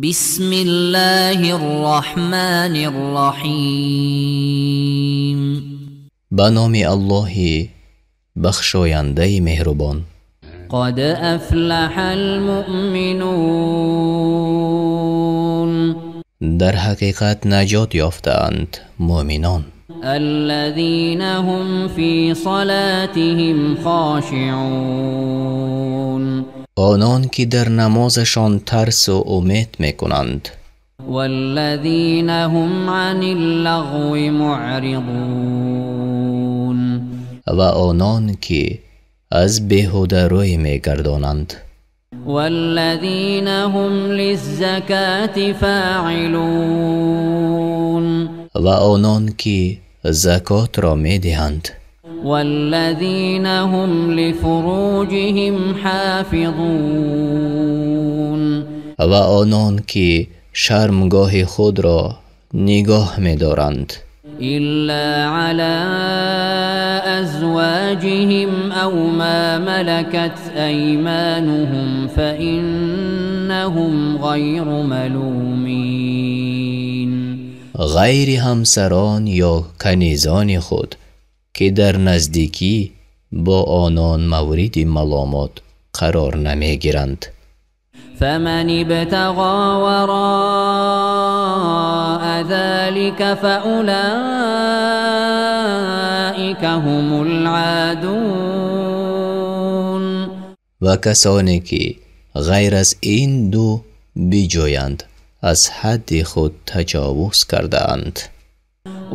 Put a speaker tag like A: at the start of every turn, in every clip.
A: Бисмиллоҳир Роҳманир Роҳим.
B: Ба номи Аллоҳи бахшояндаи меҳрубон.
A: Қад афлаҳал муъминун.
B: Дар ҳақиқат наҷот ёфтаанд муъминон.
A: Аллазина ҳум фи салотиҳим хошиун.
B: Онон ки дар намозашон тарсу умед мекунанд.
A: Валлазина ҳум анил лағви муъризун.
B: Ва онон ки аз беҳуда рӯй мегардонанд.
A: Валлазина ҳум лиззакоти фоилун.
B: Ва онон ки закотро медиҳанд.
A: Валлазина ҳум лифуруҷиҳим ҳофизун.
B: Ва онон ки шармгоҳи худро нигоҳ медоранд.
A: Илло ало азвоҷиҳим ав мо малакат аймануҳум фаиннаҳум ғайру малумин.
B: Ғайри ҳамсарон ё канизони худ ки дар наздикӣ бо онон мавриди маломот қарор намегиранд.
A: Фаман ибтағо вароа золика фаулоика ҳумул одун.
B: Ва касоне ки ғайр аз ин ду биҷӯянд аз ҳадди худ таҷовуз кардаанд.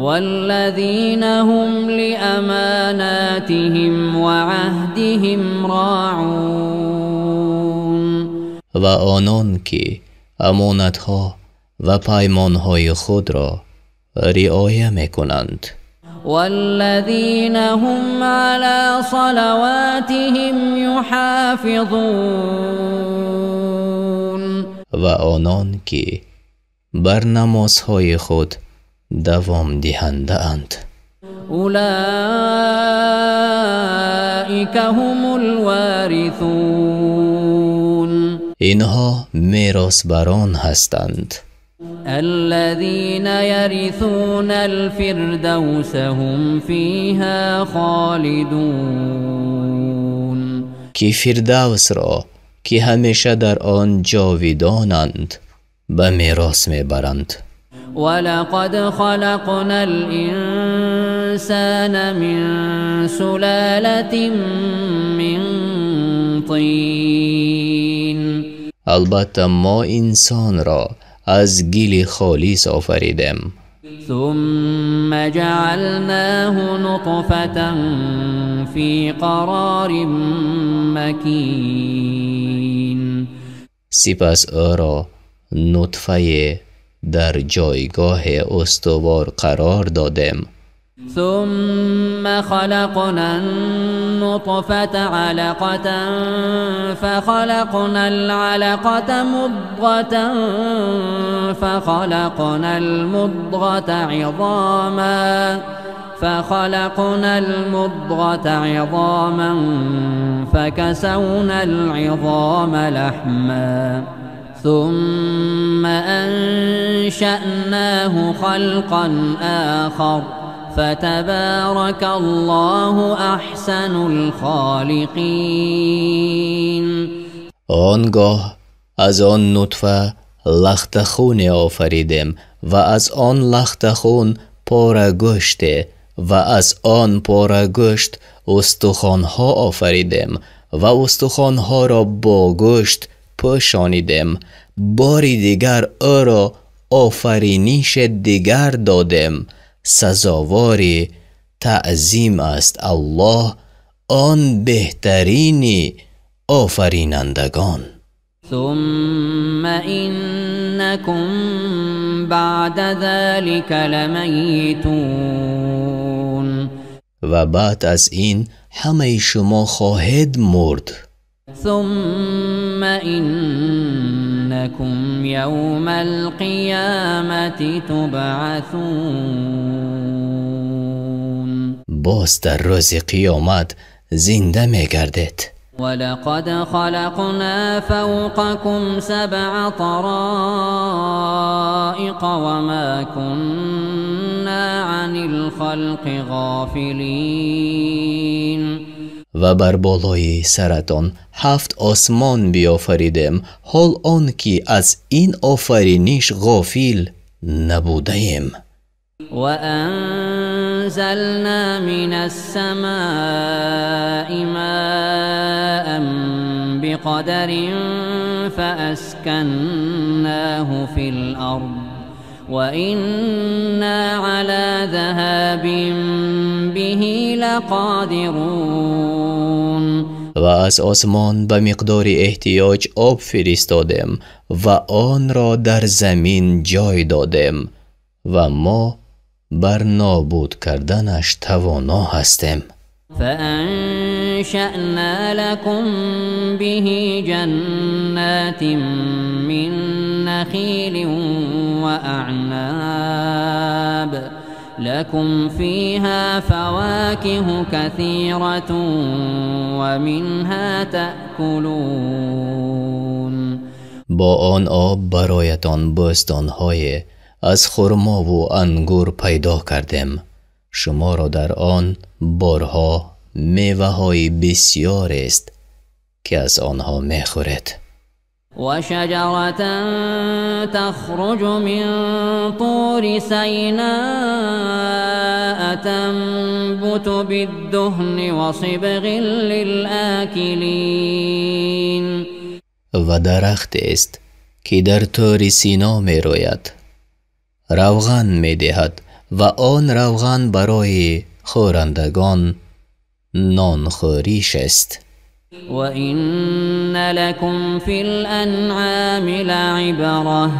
A: Валлазина ҳум лиаманатиҳим ва аҳдиҳим роъун.
B: Ва онон ки амонатҳо ва паймонҳои худро риоя мекунанд.
A: Валлазина ҳум ало салаватиҳим юҳофизун.
B: Ва онон ки бар намозҳои худ давом диҳандаанд.
A: Улоика ҳумул ворисун.
B: Инҳо меросбарон ҳастанд.
A: Аллазина ярисунал фирдавса ҳум фиҳо холидун.
B: Ки фирдавсро ки ҳамеша дар он ҷовидонанд ба мерос мебаранд.
A: Валақад халақнал инсона мин сулолатин мин тин.
B: Албатта мо инсонро аз гили холис офаридем.
A: Сумма ҷаалнаху нутфатан фи қарорин макин.
B: Сипас ӯро нутфае дар ҷойгоҳи устувор қарор додем.
A: Сумма халақнан нутфата алақатан фахалақнал алақата мудғатан фахалақнал мудғата изоман фахалақнал мудғата изоман факасавнал изома лаҳман сумма аншаънаху халқан охар фатабаракаллоҳу аҳсанул холиқин.
B: Он гоҳ аз он нутфа лахтахуне офаридем ва аз он лахтахун пора гӯште ва аз он пора гӯшт устухонҳо офаридем ва устухонҳоро бо гӯшт пӯшонидем. Бори дигар ӯро офариниши дигар додем. Сазовори таъзим аст Аллоҳ, он беҳтарини офаринандагон.
A: Сумма иннакум баъда золика ламайитун.
B: Ва баъд аз ин ҳамаи шумо хоҳед мурд.
A: Сумма иннакум явмал қиёмати тубъасун.
B: Боз дар рӯзи қиёмат зинда мегардед.
A: ва лақад халақна фавқакум сабъа тароиқ. الخلق وما كنا عن الخلق غافلين.
B: Ва бар болои саратон ҳафт осмон биёфаридем, ҳол он ки аз ин офариниш ғофил набудаем.
A: وأنزلنا من السماء ماء بقدر فأسكناه في الأرض وإنا على ذهاب به لقادرون.
B: Ва аз осмон ба миқдори эҳтиёҷ об фиристодем ва онро дар замин ҷой додем ва мо бар нобуд карданаш тавоно ҳастем.
A: فأنشأنا لكم به جنات من نخيل وأعناب لكم فيها فواكه كثيرة ومنها تأكلون.
B: Бо он об бароятон бӯстонҳое аз хурмову ангур пайдо кардем. Шуморо дар он борҳо меваҳои бисёрест, ки аз онҳо мехӯред.
A: وشجرة تخرج من طور سيناء تنبت بالدهن وصبغ للآكلين.
B: Ва дарахтест, ки дар Тури Сино мерӯяд, равған медиҳад ва он равған барои хӯрандагон нонхӯриш аст.
A: وإن لكم في الأنعام لعبرة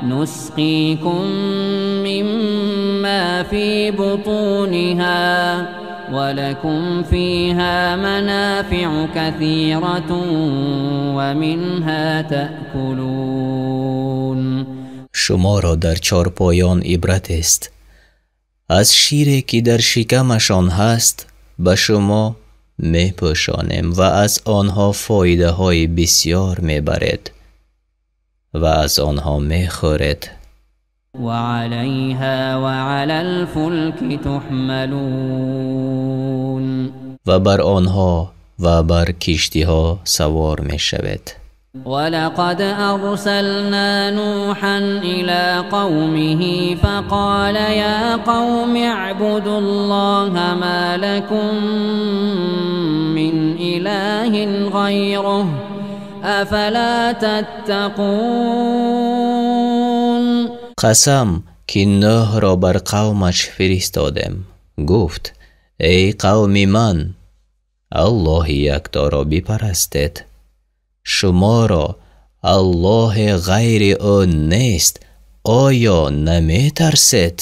A: نسقيكم مما في بطونها ولكم فيها منافع كثيرة ومنها تأكلون.
B: Шуморо дар чорпоён ибрат аст. Аз шире, ки дар шикамашон ҳаст, ба шумо мепӯшонем ва аз онҳо фоидаҳои бисёр мебаред ва аз онҳо мехӯред.
A: وعليها وعلى الفلك تحملون.
B: Ва бар онҳо ва бар киштиҳо савор мешавед.
A: ولقد أرسلنا نوحا إلى قومه فقال يا قوم اعبدوا الله ما لكم من إله غيره أفلا تتقون.
B: Қасам, ки Нӯҳро бар қавмаш фиристодем. Гуфт: эй қавми ман, Аллоҳи якторо бипарастед. Шуморо Аллоҳе ғайри ӯ нест, оё наметарсед?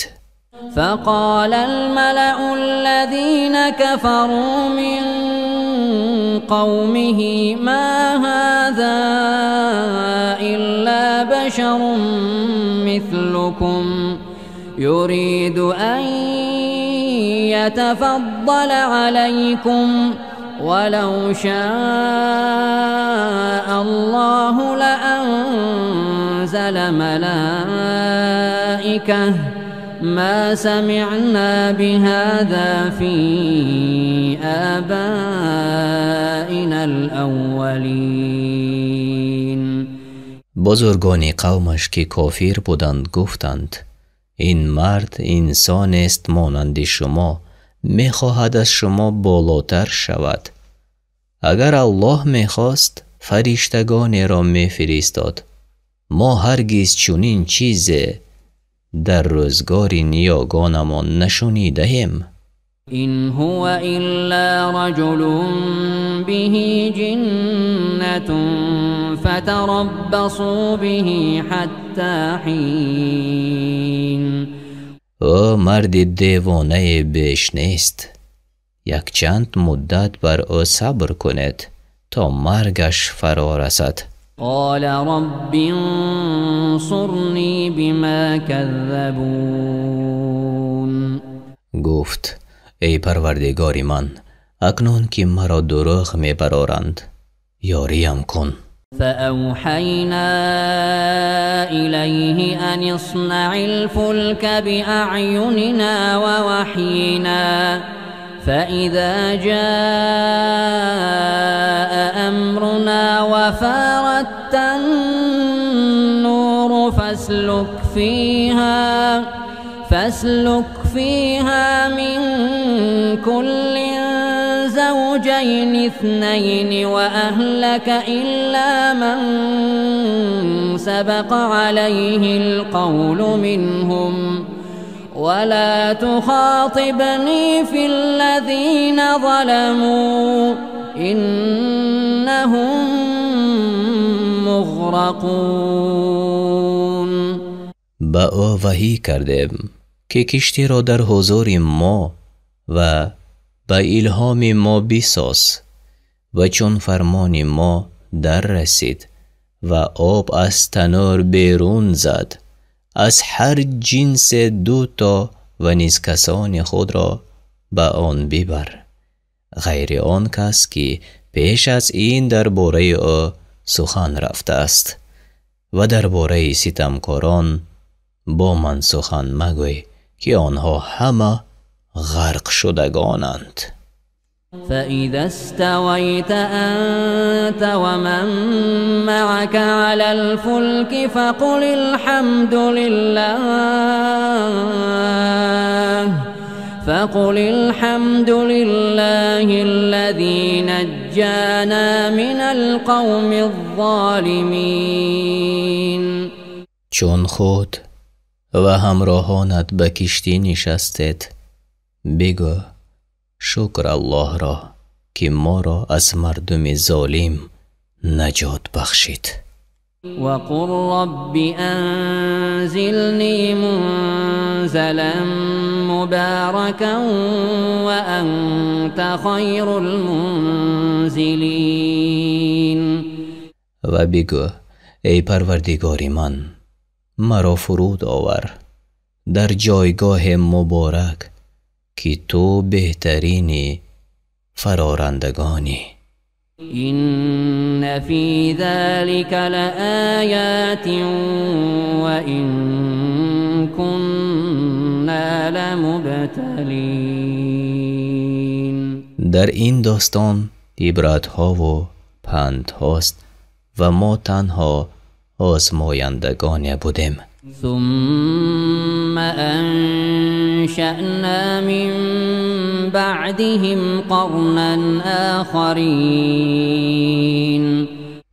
A: فقال الملأ الذين كفروا من قومه ما هذا إلا بشر مثلكم يريد أن يتفضل عليكم ولو شاء الله لأنزل ملائكة ما سمعنا بهذا في آبائنا الأولين.
B: Бузургони қавмаш, ки кофир буданд, гуфтанд: ин мард инсонест монанди шумо, мехоҳад аз шумо болотар шавад. Агар Аллоҳ мехост, фариштагонеро мефиристод. Мо ҳаргиз чунин чизе дар рӯзгори ниёгонамон нашунидаем.
A: إن هو إلا رجل به جنة فتربصوا به حتى حين.
B: Ӯ марди девонае беш нест. Якчанд муддат бар ӯ сабр кунед, то маргаш фаро расад.
A: قال رب انصرني بما كذبون.
B: Гуфт: эй парвардигори ман, акнун ки маро дурӯғ мебароранд, ёриям кун.
A: فأوحينا إليه أن اصنع الفلك بأعيننا ووحينا فإذا جاء أمرنا وفارت النور فاسلك فيها من كل زوجين اثنين وأهلك إلا من سبق عليه القول منهم ولا تخاطبني في الذين ظلموا إنهم مغرقون.
B: Ба ӯ ваҳӣ кардем ки киштиро дар ҳузури мо ва ба илҳоми мо бисоз ва чун фармони мо дар расид ва об аз танӯр берун зад, аз ҳар ҷинсе ду то ва низ касони худро ба он бибар, ғайри он кас ки пеш аз ин дар бораи ӯ сухан рафтааст ва дар бораи ситамкорон бо ман сухан магӯй ки онҳо ҳама ғарқ шудагонанд.
A: فإذا استويت أنت ومن معك على الفلك فقل الحمد لله الذي نجانا من القوم الظالمين.
B: Чун худ ва ҳамроҳонат ба киштӣ нишастед, бигӯ шукр Аллоҳро ки моро аз мардуми золим наҷот бахшид.
A: وقل رب أنزلني منزلا مباركا وأنت خير المنزلين.
B: Ва бигӯ эй Парвардигори ман, маро фуруд овар дар ҷойгоҳи муборак ки ту беҳтарини фарорандагонӣ.
A: إن في ذلك لآيات وإن كنا لمبتلين.
B: Дар ин достон ибратҳову пандҳост ва мо танҳо озмояндагоне будем.
A: ثم أنشأنا من بعدهم قرنا آخرين.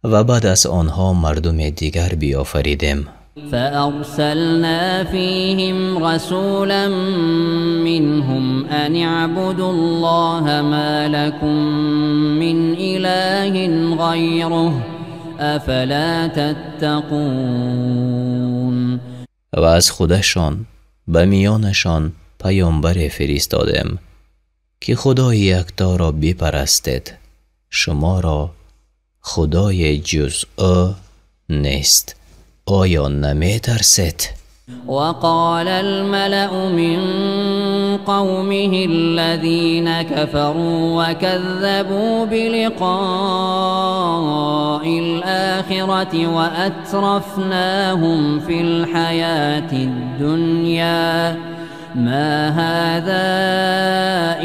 B: Ва баъд аз онҳо мардуме дигар биёфаридем.
A: فأرسلنا فيهم رسولا منهم أن اعبدوا الله ما لكم من إله غيره أفلا تتقون.
B: Ва аз худашон ба миёнашон паёмбаре фиристодем ки Худои якторо бипарастед, шуморо Худои ҷуз ӯ нест, оё наметарсед?
A: وقال الملأ من قومه الذين كفروا وكذبوا بلقاء الآخرة وأترفناهم في الحياة الدنيا ما هذا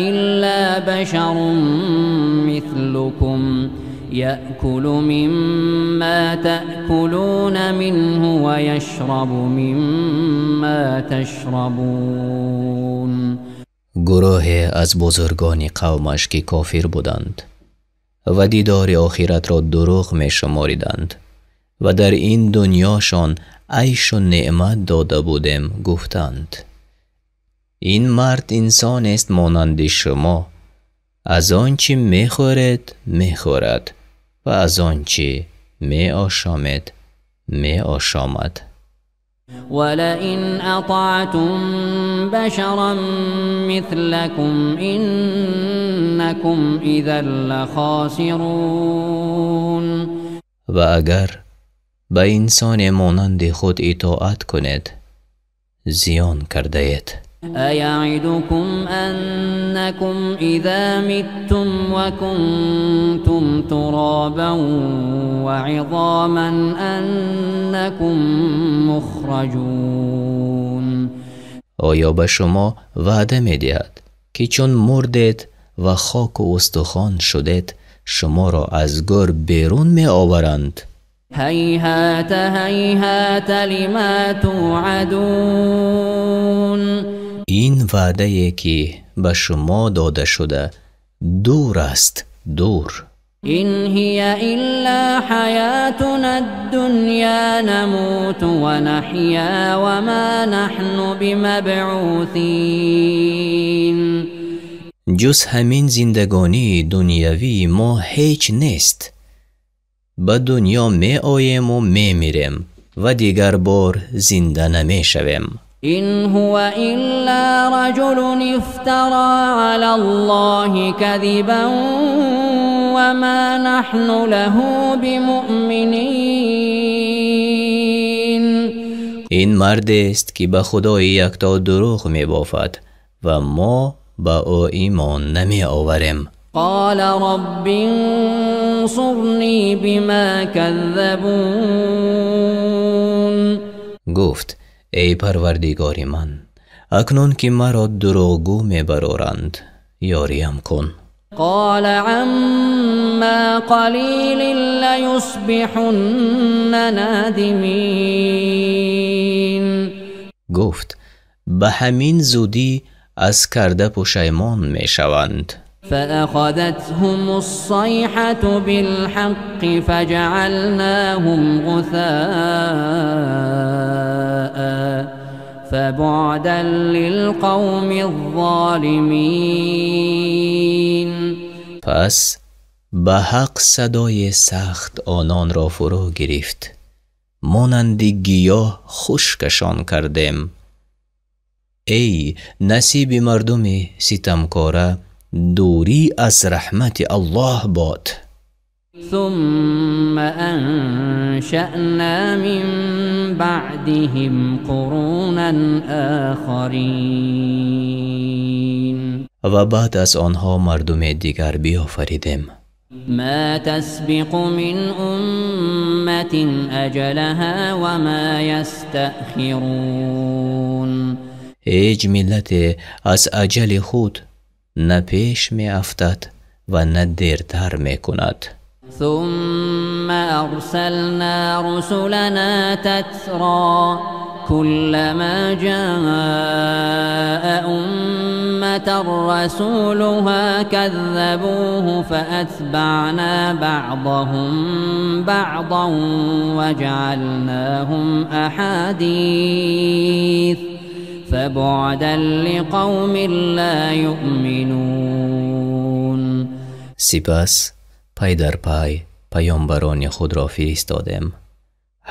A: إلا بشر مثلكم يأكل مما تأكلون منه ويشرب مما تشربون.
B: Гурӯҳе аз бузургони қавмаш ки кофир буданд ва дидори охиратро дурӯғ мешумориданд ва дар ин дунёшон айшу неъмат дода будем, гуфтанд: ин мард инсонест монанди шумо, аз он чӣ мехӯред мехӯрад ва аз он чӣ меошомед меошомад.
A: ولئن أطعتم بشرا مثلكم إنكم إذا لخاسرون.
B: Ва агар ба инсоне монанди худ итоат кунед, зиён кардаед.
A: أيعدكم أنكم إذا متم وكنتم ترابا وعظاما أنكم مخرجون.
B: Оё ба шумо ваъда медиҳад, ки чун мурдед ва хоку устухон шудед, шуморо аз гӯр берун меоваранд?
A: هيهات هيهات لما توعدون.
B: Ин ваъдае, ки ба шумо дода шуда, дур аст, дур.
A: إن هي إلا حياتنا الدنيا نموت ونحيا وما نحن بمبعوثين.
B: Ҷуз ҳамин зиндагонии дунявии мо ҳеҷ нест. Ба дунё меоему мемирем ва дигар бор зинда намешавем.
A: إن هو إلا رجل افترى على الله كذبا وما نحن له بمؤمنين.
B: Ин мардест, ки ба Худои якто дурӯғ мебофад ва мо ба ӯ имон намеоварем.
A: قال رب انصرني بما كذبون.
B: Гуфт: эй Парвардигори ман, акнун ки маро дурӯғгӯ мебароранд, ёриям кун.
A: قال عما قليل ليصبحن نادمين.
B: Гуфт: ба ҳамин зудӣ аз карда пушаймон мешаванд.
A: فأخذتهم الصيحة بالحق فجعلناهم غثاء فبعدا للقوم الظالمين.
B: Пас ба ҳақ садои сахт ононро фурӯ гирифт, монанди гиёҳ хушкашон кардем. Эй насиби мардуми ситамкора дурӣ аз раҳмати Аллоҳ бод.
A: ثم أنشأنا من بعدهم قرونا آخرين.
B: Ва баъд аз онҳо мардуме дигар биёфаридем.
A: ما تسبق من أمة أجلها وما يستأخرون.
B: Ҳеҷ миллате аз аҷали худ на пеш меафтад ва на дертар мекунад.
A: ثم أرسلنا رسلنا تترى كلما جاء أمة رسولها كذبوه فأتبعنا بعضهم بعضا وجعلناهم أحاديث فبعدا لقوم لا يؤمنون.
B: Сипас пай дар пай паёмбарони худро фиристодем.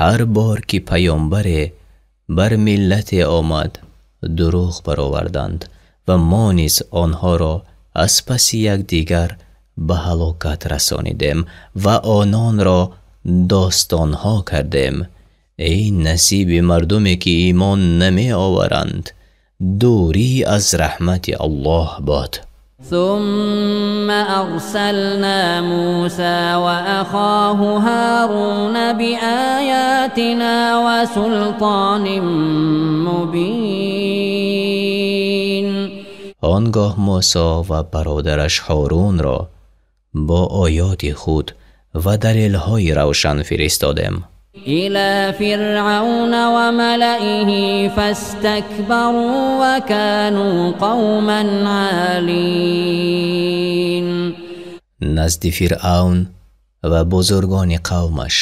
B: Ҳар бор ки паёмбаре бар миллате омад, дурӯғ бароварданд ва мо низ онҳоро аз паси якдигар ба ҳалокат расонидем ва ононро достонҳо кардем. Эй насиби мардуме, ки имон намеоваранд, дурӣ аз раҳмати Аллоҳ бод.
A: ثم أرسلنا موسى وأخاه هارون بآياتنا وسلطان مبين.
B: Он гоҳ Мусо ва бародараш Ҳорунро бо оёти худ ва далелҳои равшан фиристодем.
A: إلى فرعون وملئه فاستكبروا وكانوا قوما عالين.
B: Назди Фиръавн ва бузургони қавмаш,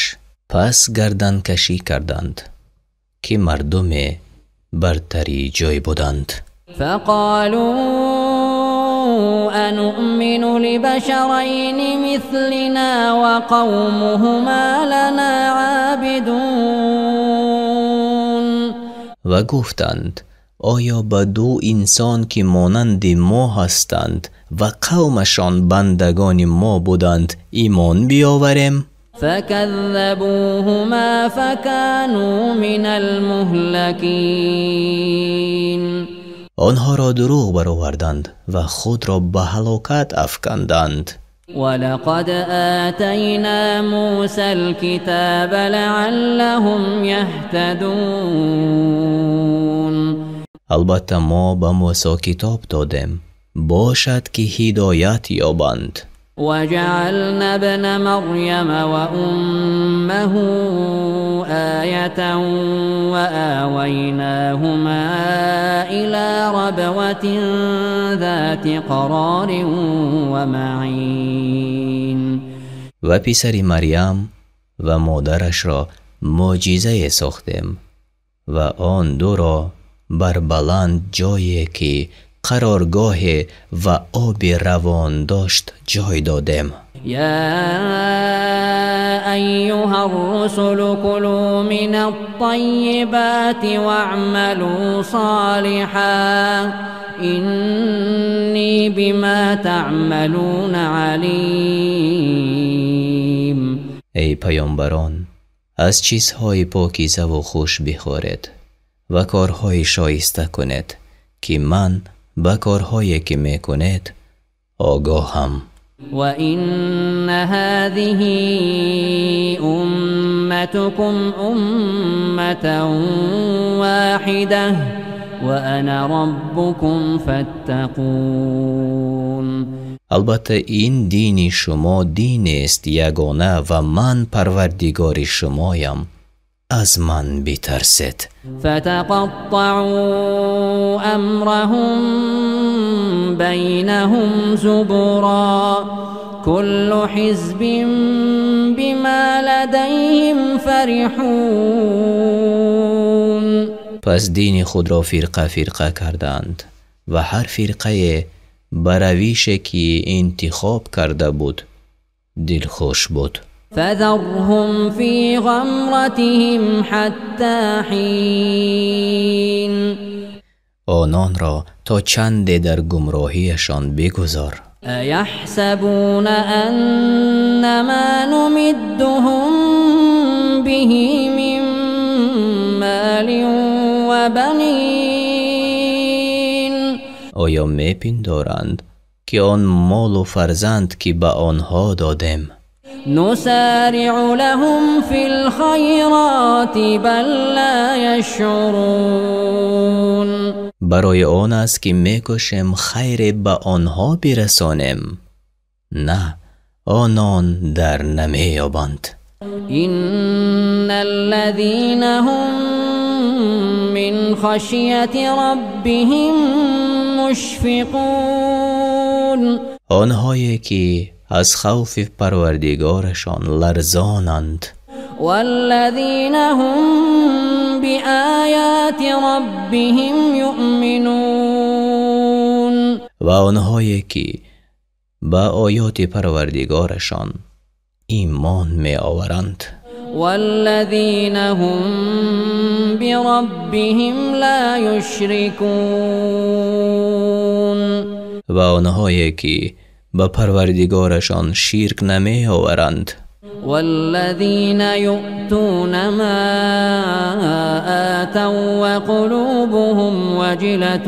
B: пас гарданкашӣ карданд, ки мардуме бартарии ҷой буданд.
A: فقالوا أنؤمن لبشرين مثلنا وقومهما لنا عابدون.
B: Ва гуфтанд: оё ба ду инсон, ки монанди мо ҳастанд ва қавмашон бандагони мо буданд, имон биёварем?
A: فكذبوهما فكانوا من المهلكين.
B: Онҳоро дурӯғ бароварданд ва худро ба ҳалокат афканданд.
A: ولقد آتينا موسى الكتاب لعلهم يهتدون.
B: Албатта мо ба Мусо китоб додем, бошад ки ҳидоят ёбанд.
A: وجعلنا ابن مريم وأمه آية وآويناهما إلى ربوة ذات قرار ومعين.
B: Ва писари Марьям ва модарашро мӯъҷизае сохтем ва он дуро бар баланд ҷое ки қароргоҳе ва оби равон дошт ҷой додем.
A: يا أيها الرسل كلوا من الطيبات واعملوا صالحا إني بما تعملون عليم.
B: Эй паёмбарон, аз чизҳои покизаву хуш бихӯред ва корҳои шоиста кунед, ки ман ба корҳое ки мекунед огоҳам.
A: وإن هذه أمتكم أمة واحدة وأنا ربكم فاتقون.
B: Албатта ин дини шумо динест ягона ва ман парвардигори шумоям, аз ман битарсед.
A: فتقطعوا أمرهم بينهم زبرا كل حزب بما لديهم فرحون.
B: Пас дини худро фирқа фирқа карданд ва ҳар фирқае ба равише ки интихоб карда буд дилхуш буд.
A: فذرهم في غمرتهم حتى حين.
B: Ононро то чанде дар гумроҳиашон бигузор.
A: أيحسبون أن ما نمدهم به من مال وبنين.
B: Оё мепиндоранд ки он молу фарзанд ки ба онҳо додем
A: نسارع لهم في الخيرات بل لا يشعرون.
B: Барои он аст ки мекӯшем хайре ба онҳо бирасонем, на онон дар намеёбанд.
A: إن الذين هم من خشية ربهم مشفقون.
B: Онҳое ки аз хавфи парвардигорашон ларзонанд.
A: والذين هم بآيات ربهم يؤمنون.
B: Ва онҳое ки ба оёти парвардигорашон имон меоваранд.
A: والذين هم بربهم لا يشركون.
B: Ва онҳое ки ба парвардигорашон ширк намеоваранд.
A: والذين يؤتون ما آتوا وقلوبهم وجلة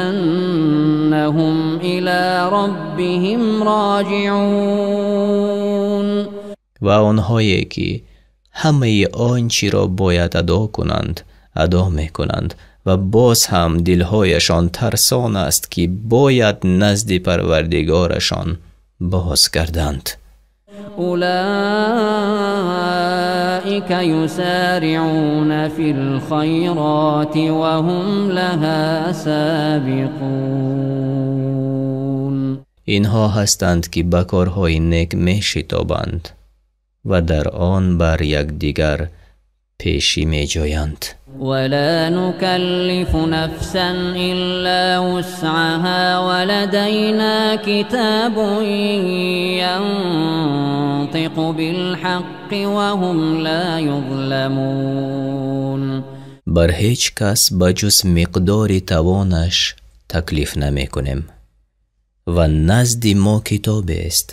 A: أنهم إلى ربهم راجعون.
B: Ва онҳое ки ҳамаи он чиро бояд адо кунанд адо мекунанд ва боз ҳам дилҳояшон тарсон аст ки бояд назди парвардигорашон бозгарданд.
A: أولئك يسارعون في الخيرات وهم لها سابقون.
B: Инҳо ҳастанд ки ба корҳои нек мешитобанд ва дар он бар якдигар пешӣ меҷӯянд.
A: ولا نكلف نفسا إلا وسعها ولدينا كتاب ينطق بالحق وهم لا يظلمون.
B: Бар ҳеҷ кас ба ҷуз миқдори тавонаш таклиф намекунем ва назди мо китобест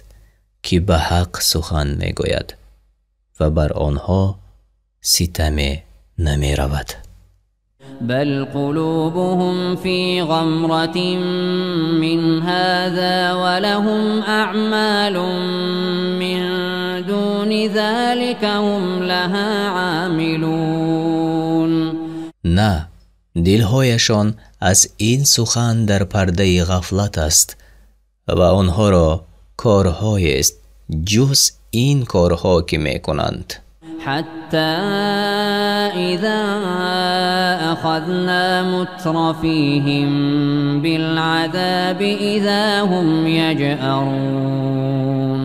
B: ки ба ҳақ сухан мегӯяд ва бар онҳо ситаме намеравад.
A: بل قلوبهم في غمرة من هذا ولهم أعمال من دون ذلك هم لها عاملون.
B: На, дилҳояшон аз ин сухан дар пардаи ғафлат аст ва онҳоро корҳоест ҷуз ин корҳо ки мекунанд.
A: حتى إذا أخذنا مترفيهم بالعذاب إذا هم يجأرون.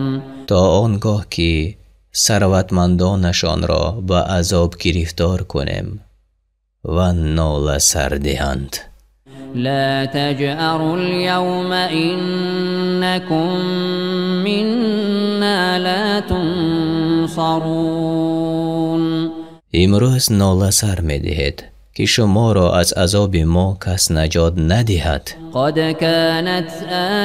B: То он гоҳ ки сарватмандонашонро ба азоб гирифтор кунем ва нола сар диҳанд.
A: لا تجأروا اليوم إنكم منا لا تنصرون.
B: Имрӯз нола сар медиҳед ки шуморо аз азоби мо кас наҷот надиҳад.
A: قد كانت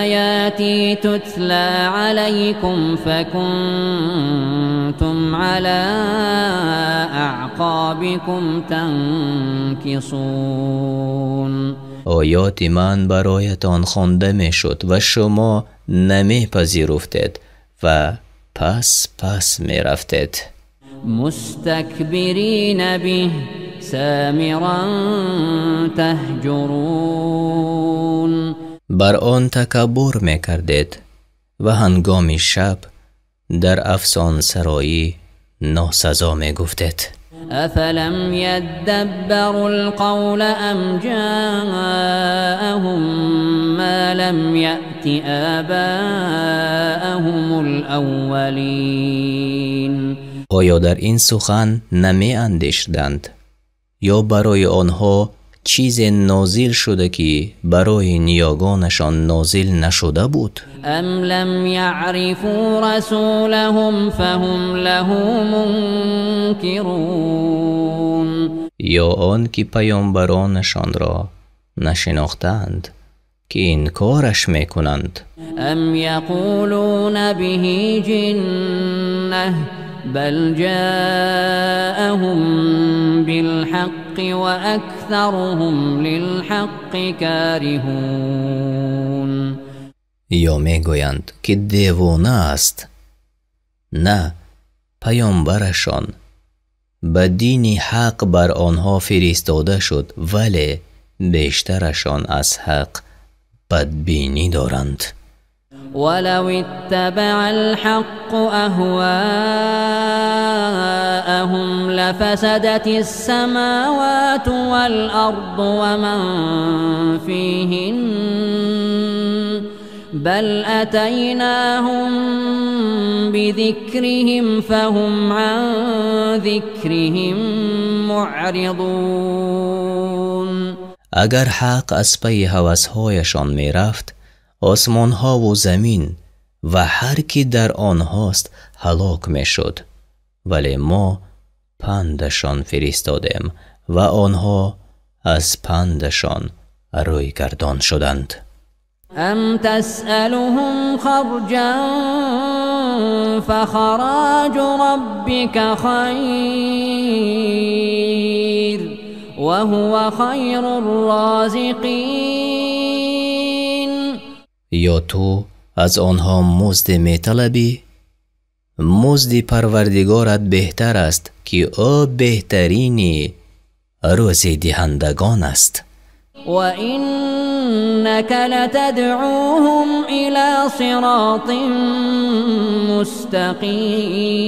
A: آياتي تتلى عليكم فكنتم على أعقابكم تنكصون.
B: Оёти ман бароятон хонда мешуд ва шумо намепазируфтед ва пас пас мерафтед.
A: مستكبرين به سامرا تهجرون.
B: Бар он такаббур мекардед ва ҳангоми шаб дар афсонсароӣ носазо мегуфтед.
A: أفلم يدبروا القول أم جاءهم ما لم يأت آباءهم الأولين.
B: Оё дар ин сухан намеандешиданд ё барои онҳо чизе нозил шуда ки барои ниёгонашон нозил нашуда буд?
A: أم لم يعرفوا رسولهم فهم له منكرون.
B: Ё он ки паёмбаронашонро нашинохтаанд ки инкораш мекунанд?
A: أم يقولون به جنة بل جاءهم بالحق وأكثرهم للحق كارهون.
B: Ё мегӯянд ки девона аст? На, паёмбарашон ба дини ҳақ бар онҳо фиристода шуд, вале бештарашон аз ҳақ бадбинӣ доранд.
A: ولو اتبع الحق أهواءهم لفسدت السماوات والأرض ومن فيهن بل أتيناهم بذكرهم فهم عن ذكرهم معرضون.
B: Агар ҳақ аз пайи ҳавасҳояшон мерафт, осмонҳову замин ва ҳар ки дар онҳост ҳалок мешуд, вале мо пандашон фиристодем ва онҳо аз пандашон рӯйгардон шуданд.
A: أم تسألهم خرجا فخراج ربك خير وهو خير الرازقين.
B: Ё ту аз онҳо музде металабӣ? Музди Парвардигорат беҳтар аст, ки ӯ беҳтарини рӯзидиҳандагон аст.
A: وإنك لتدعوهم إلى صراط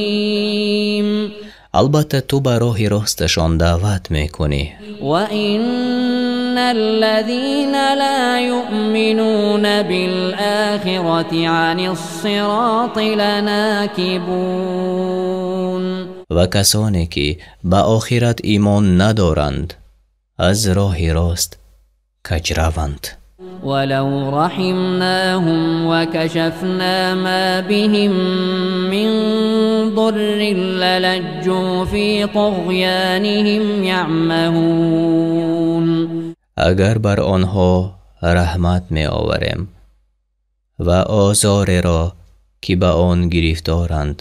A: مستقيم.
B: Албатта ту ба роҳи росташон даъват мекунӣ.
A: وإن الذين لا يؤمنون بالآخرة عن الصراط لناكبون.
B: Ва касоне ки ба охират имон надоранд аз роҳи рост каҷраванд.
A: ولو رحمناهم وكشفنا ما بهم من ضر للجوا في طغيانهم يعمهون.
B: Агар бар онҳо раҳмат меоварем ва озореро ки ба он гирифторанд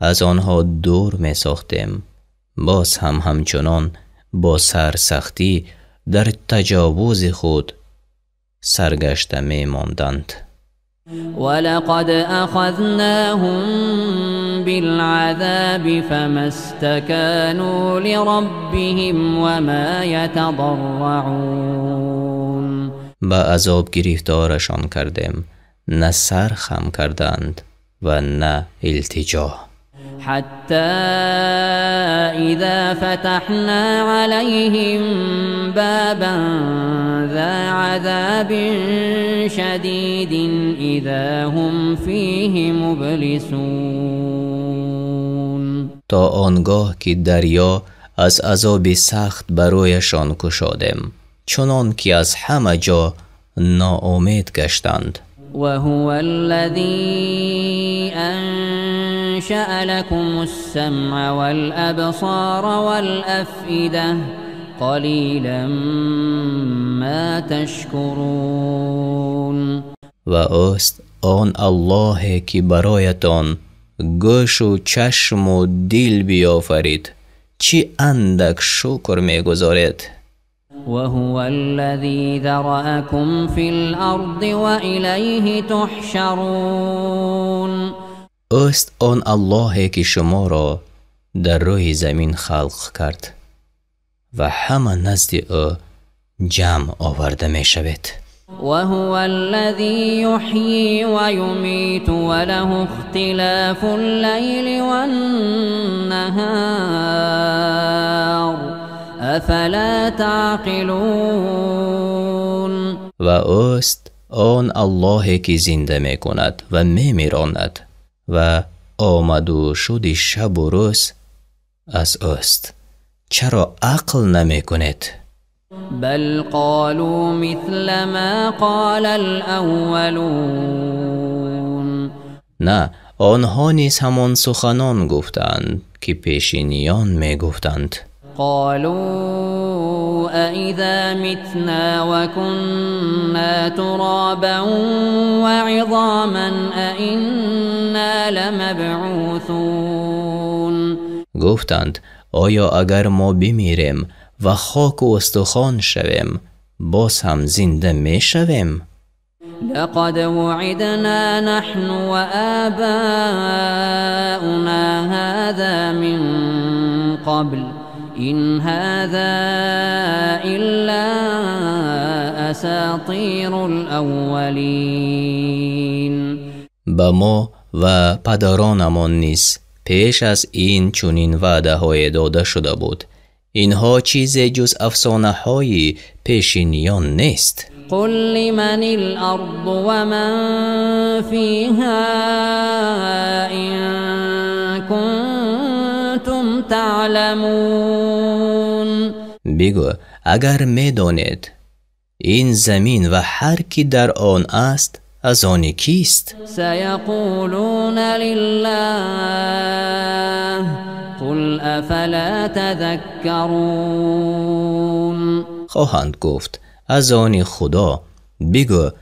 B: аз онҳо дур месохтем, боз ҳам ҳамчунон бо сарсахтӣ Дар таҷовузи худ саргашта мемонданд.
A: ولقد أخذناهم بالعذاب فما استكانوا لربهم وما يتضرعون.
B: Ба азоб гирифторашон кардем, на сар хам карданд ва на илтиҷо.
A: حتى إذا فتحنا عليهم بابا ذا عذاب شديد إذا هم فيه مبلسون.
B: То он гоҳ ки дарё аз азоби сахт барояшон кушодем, чунон ки аз ҳама ҷо ноумед гаштанд.
A: وهو الذي أنشأ لكم السمع والأبصار والأفئدة قليلا ما تشكرون.
B: Ва ӯст он Аллоҳе ки бароятон гӯшу чашму дил биёфарид, чӣ андак шукр мегузоред.
A: وهو الذي ذرأكم في الأرض وإليه تحشرون.
B: Ӯст он Аллоҳе ки шуморо дар рӯи замин халқ кард ва ҳама назди ӯ ҷамъ оварда мешавед.
A: وهو الذي يحيي ويميت وله اختلاف الليل والنهار أفلا تعقلون.
B: Ва ӯст он Аллоҳе ки зинда мекунад ва мемиронад ва омаду шуди шабу рӯз аз ӯст. Чаро ақл намекунед?
A: بل قالوا مثل ما قال الأولون.
B: На, онҳо низ ҳамон суханон гуфтанд, ки пешиниён мегуфтанд.
A: قالوا أإذا متنا وكنا ترابا وعظاما أإنا لمبعوثون.
B: Гуфтанд, оё агар мо бимирем ва хоку устухон шавем, боз ҳам зинда мешавем?
A: لقد وعدنا نحن وآباؤنا هذا من قبل إن هذا إلا أساطير الأولين.
B: Ба мо ва падаронамон низ пеш аз ин чунин ваъдаҳое дода шуда буд. Инҳо чизе ҷуз афсонаҳои пешиниён нест.
A: قل لمن الأرض ومن فيها إن كنتم تعلمون.
B: Бигӯ, агар медонед, ин замин ва ҳар ки дар он аст аз они кист?
A: سيقولون لله قل أفلا تذكرون.
B: Хоҳанд гуфт, аз они Худо. Бигӯ,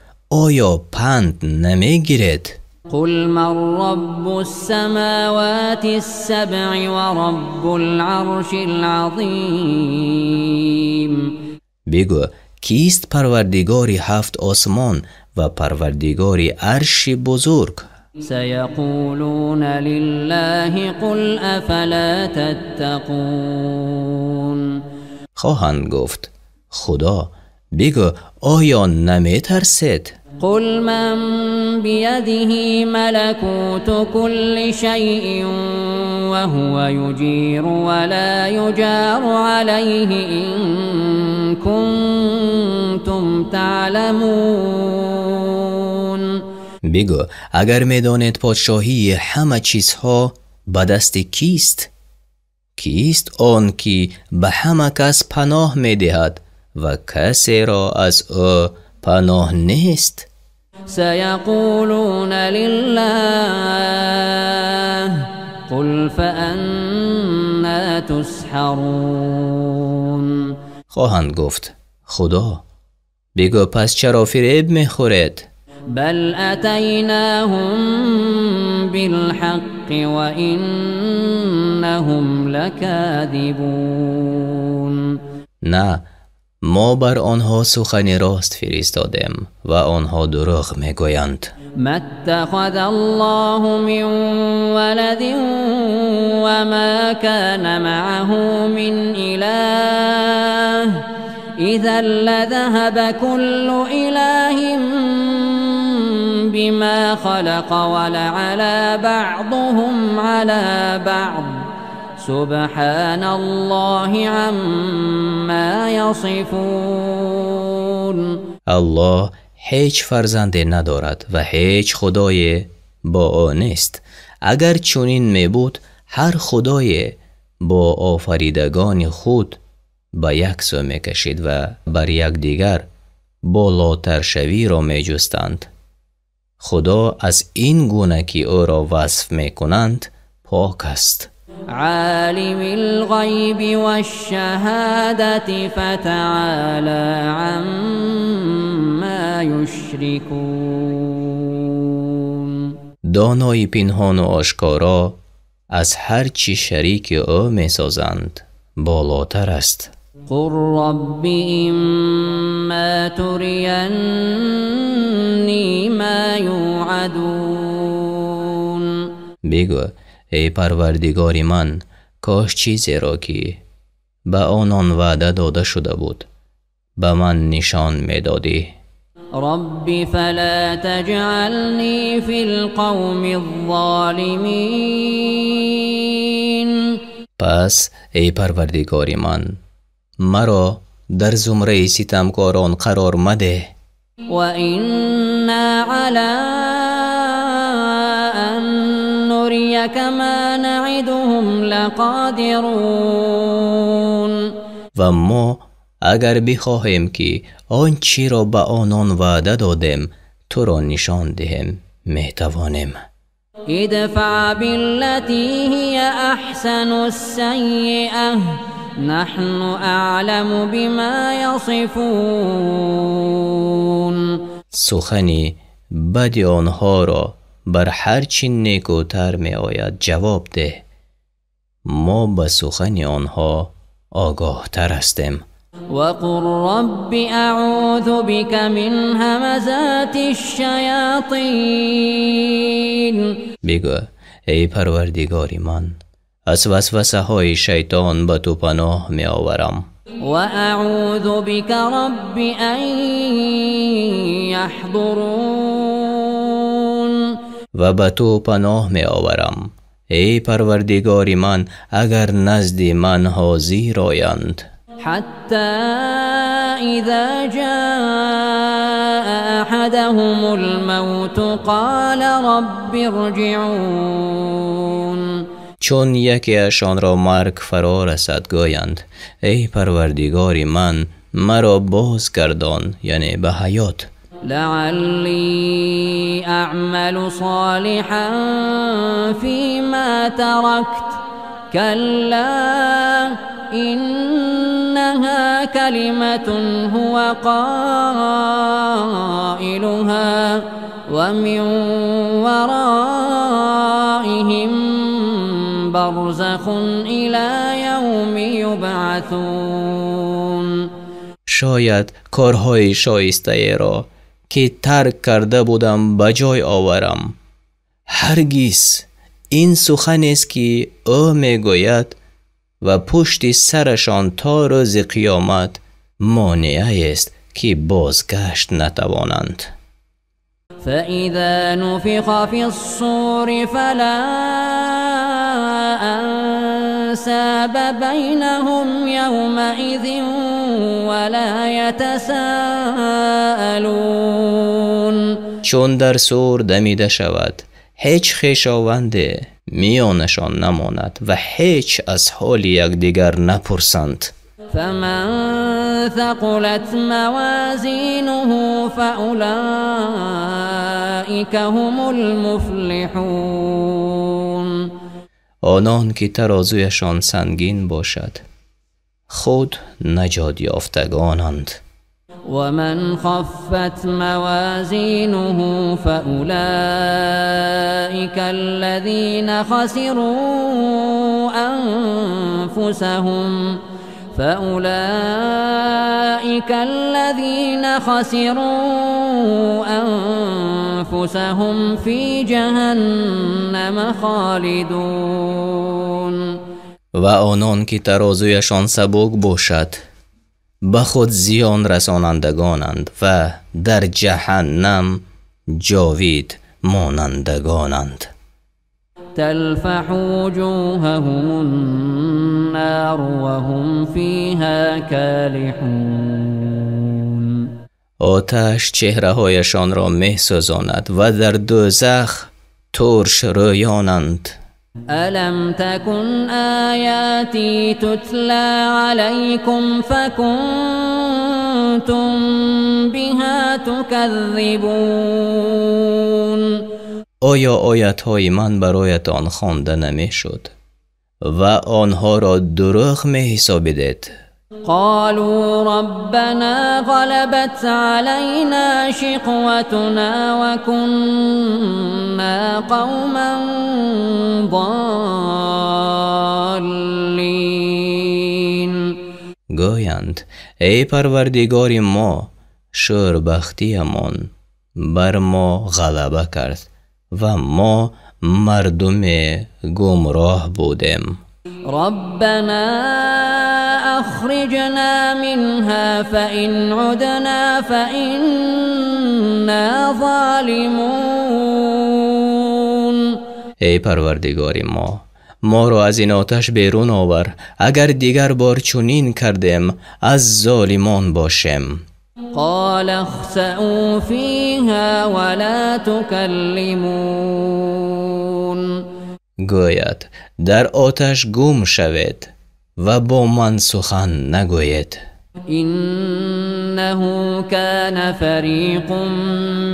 B: оё панд намегиред?
A: قل من رب السماوات السبع ورب العرش العظيم.
B: Бигӯ, кист парвардигори ҳафт осмон ва парвардигори арши бузург?
A: سيقولون لله قل أفلا تتقون.
B: Хоҳанд гуфт, Худо. Бигӯ, оё наметарсед?
A: قل من بيده ملكوت كل شيء وهو يجير ولا يجار عليه إن كنتم تعلمون.
B: Бигӯ, агар медонед подшоҳии ҳама чизҳо ба дасти кист? Кист он ки ба ҳама кас паноҳ медиҳад ва касеро аз ӯ паноҳ нест?
A: سيقولون لله قل فأنا تسحرون.
B: Хоҳанд гуфт, Худо. Бигӯ, пас чаро фиреб мехӯред?
A: بل أتيناهم بالحق وإنهم لكاذبون.
B: На, Мо бар онҳо сухани рост фиристодем ва онҳо дурӯғ мегӯянд.
A: ما اتخذ الله من ولد وما كان معه من إله إذا لذهب كل إله بما خلق ولعلى بعضهم على بعض سبحان الله عما يصفون.
B: Аллоҳ ҳеҷ фарзанде надорад ва ҳеҷ худое бо ӯ нест. Агар чунин мебуд, ҳар худое бо офаридагони худ ба як сӯ мекашид ва бар якдигар болотаршавиро меҷустанд. Худо аз ин гуна ки ӯро васф мекунанд пок аст.
A: عالم الغيب والشهادة فتعالى عما يشركون.
B: Донои пинҳону ошкоро аз ҳар чӣ шарики ӯ месозанд болотар аст.
A: قل رب إما تريني ما يوعدون.
B: Бигӯ: эй Парвардигори ман, кош чизеро ки ба онон ваъда дода шуда буд ба ман нишон медодӣ.
A: رب فلا تجعلني في القوم الظالمين.
B: Пас эй Парвардигори ман, маро дар зумраи ситамкорон қарор мадеҳ.
A: وإنا على أن نريك ما نعدهم لقادرون.
B: Ва мо агар бихоҳем ки он чиро ба онон ваъда додем туро нишон диҳем, метавонем.
A: ادفع بالتي هي أحسن السيئة نحن أعلم بما يصفون.
B: Сухани бади онҳоро бар ҳар чӣ некӯтар меояд ҷавоб деҳ. Мо ба сухани онҳо огоҳтар ҳастем.
A: وقل رب أعوذ بك من همزات الشياطين.
B: Бигӯ: эй Парвардигори ман, аз васвасаҳои шайтон ба ту паноҳ меоварам.
A: وأعوذ بك رب أن يحضرون.
B: Ва ба ту паноҳ меоварам, эй Парвардигори ман, агар назди ман ҳозир оянд.
A: حتى إذا جاء أحدهم الموت قال رب ارجعون.
B: Чун якеашонро марг фаро расад, гӯянд: эй Парвардигори ман, маро бозгардон, яъне ба ҳаёт.
A: لعلي أعمل صالحا فيما تركت كلا إنها كلمة هو قائلها ومن ورائهم برزخ إلى يوم يبعثون.
B: Шояд корҳои шоистаеро ки тарк карда будам ба ҷой оварам. Ҳаргиз, ин суханест ки ӯ мегӯяд ва пушти сарашон то рӯзи қиёмат монеаест ки бозгашт натавонанд.
A: فإذا نفخ في الصور فلا أنساب بينهم يومئذ ولا يتساءلون.
B: Чун дар сур дамида шавад, ҳеҷ хешованде миёнашон намонад ва ҳеҷ аз ҳоли якдигар напурсанд.
A: فمن ثقلت موازينه فأولئك هم المفلحون.
B: Онон ки тарозуяшон сангин бошад, худ наҷот ёфтагонанд.
A: ومن خفت موازينه فأولئك الذين خسروا فأولئك الذين خسروا أنفسهم في جهنم خالدون.
B: Ва онон ки тарозуяшон сабук бошад, ба худ зиён расонандагонанд ва дар ҷаҳаннам ҷовид монандагонанд.
A: تلفح وجوههم النار وهم فيها كالحون.
B: Оташ чеҳраҳояшонро месӯзонад ва дар дӯзах турш рӯёнанд.
A: ألم تكن آياتي تتلى عليكم فكنتم بها تكذبون.
B: Оё оятҳои ман бароятон хонда намешуд ва онҳоро дурӯғ меҳисобидед?
A: قالوا ربنا غلبت علينا شقوتنا وكنا قوما ضالين.
B: Гӯянд: эй Парвардигори мо, шӯрбахтиямон бар мо ғалаба кард ва мо мардуме гумроҳ будем.
A: ربنا أخرجنا منها فإن عدنا فإنا ظالمون.
B: Эй Парвардигори мо, моро аз ин оташ берун овар, агар дигар бор чунин кардем, аз золимон бошем.
A: قال اخسأوا فيها ولا تكلمون.
B: Гӯяд: дар оташ гум шавед ва бо ман сухан нагӯед.
A: إنه كان فريق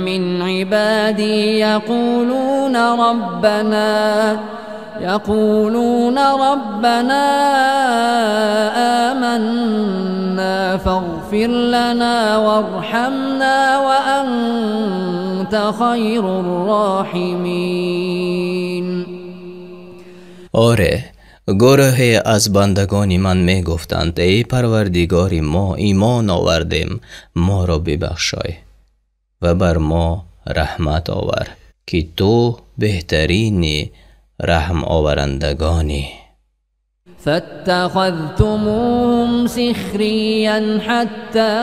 A: من عبادي يقولون ربنا آمنا فاغفر لنا وارحمنا وأنت خير الراحمين.
B: Оре, гурӯҳе аз бандагони ман мегуфтанд: эй Парвардигори мо, имон овардем, моро бибахшой ва бар мо раҳмат овар, ки ту беҳтарини раҳмоварандагонӣ.
A: فاتخذتموهم سخريا حتى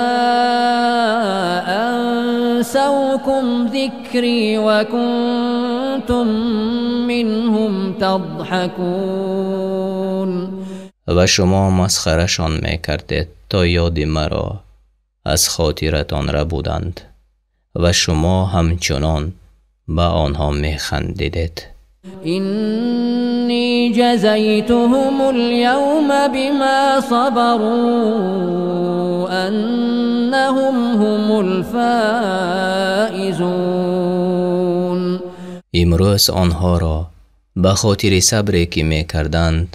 A: أنسوكم ذكري وكنتم منهم تضحكون.
B: Ва шумо масхарашон мекардед, то ёди маро аз хотиратон рабуданд ва шумо ҳамчунон ба онҳо механдидед.
A: إني جزيتهم اليوم بما صبروا أنهم هم الفائزون.
B: Имрӯз онҳоро ба хотири сабре ки мекарданд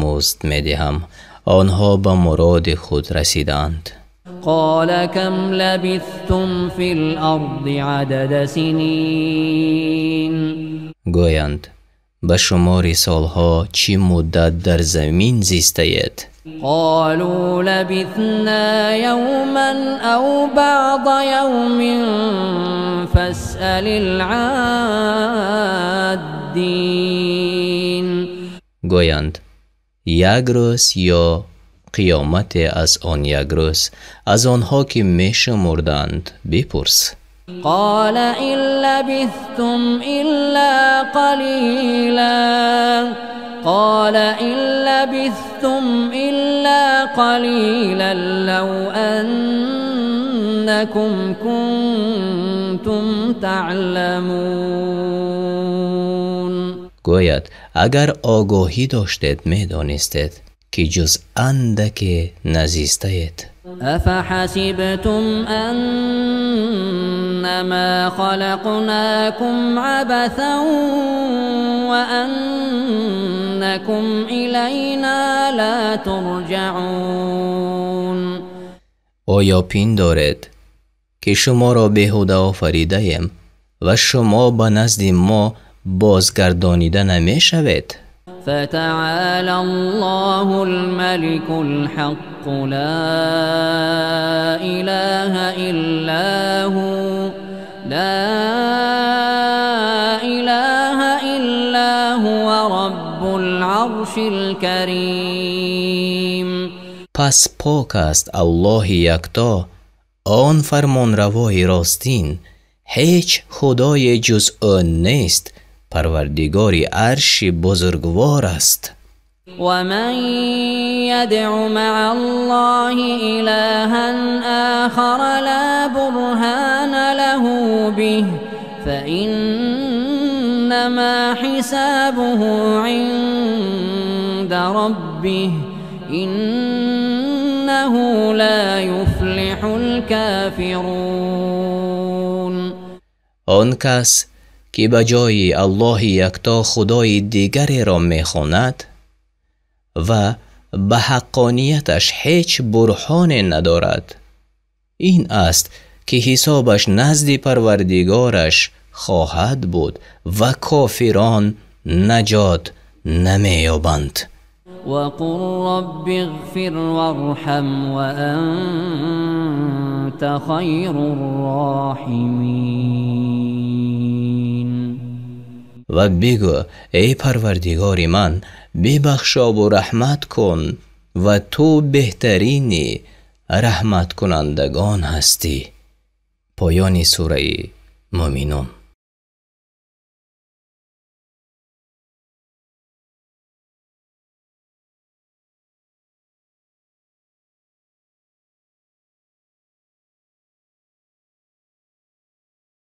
B: музд медиҳам, онҳо ба муроди худ расиданд.
A: قال كم لبثتم في الأرض عدد سنين.
B: Гӯянд: ба шумори солҳо чӣ муддат дар замин зистаед?
A: قالوا لبثنا يوما أو بعض يوم فاسأل العادين.
B: Гӯянд: як рӯз ё қисмате аз он як рӯз, аз онҳо ки мешумурданд бипурс.
A: قال إن لبثتم إلا قليلا قال إن لبثتم إلا قليلا لو أنكم كنتم تعلمون.
B: Гӯяд: агар огоҳӣ доштед, медонистед, ки ҷуз андаке назистаед.
A: أفحسبتم أنما خلقناكم عبثا وأنكم إلينا لا ترجعون.
B: Оё пиндоред, ки шуморо беҳуда офаридаем ва шумо ба назди мо бозгардонида намешавед?
A: فتعالى الله الملك الحق لا إله إلا هو لا إله إلا هو رب العرش الكريم.
B: Пас пок аст Аллоҳи якто, он фармонравои ростин, ҳеҷ худое ҷуз ӯ нест, парвардигори арши бузургвор аст.
A: ومن يدع مع الله إلها آخر لا برهان له به فإنما حسابه عند ربه إنه لا يفلح الكافرون.
B: Он кас ки ба ҷои Аллоҳи якто худои дигареро мехонад ва ба ҳаққонияташ ҳеҷ бурҳоне надорад, ин аст ки ҳисобаш назди парвардигораш хоҳад буд ва кофирон наҷот намеёбанд.
A: وقل رب اغفر وارحم وأنت خير الراحمين.
B: Ва бигӯ: эй парвардигори ман, бибахшову раҳмат кун, ва ту беҳтарини раҳматкунандагон ҳастӣ. Поёни сураи Муъминун.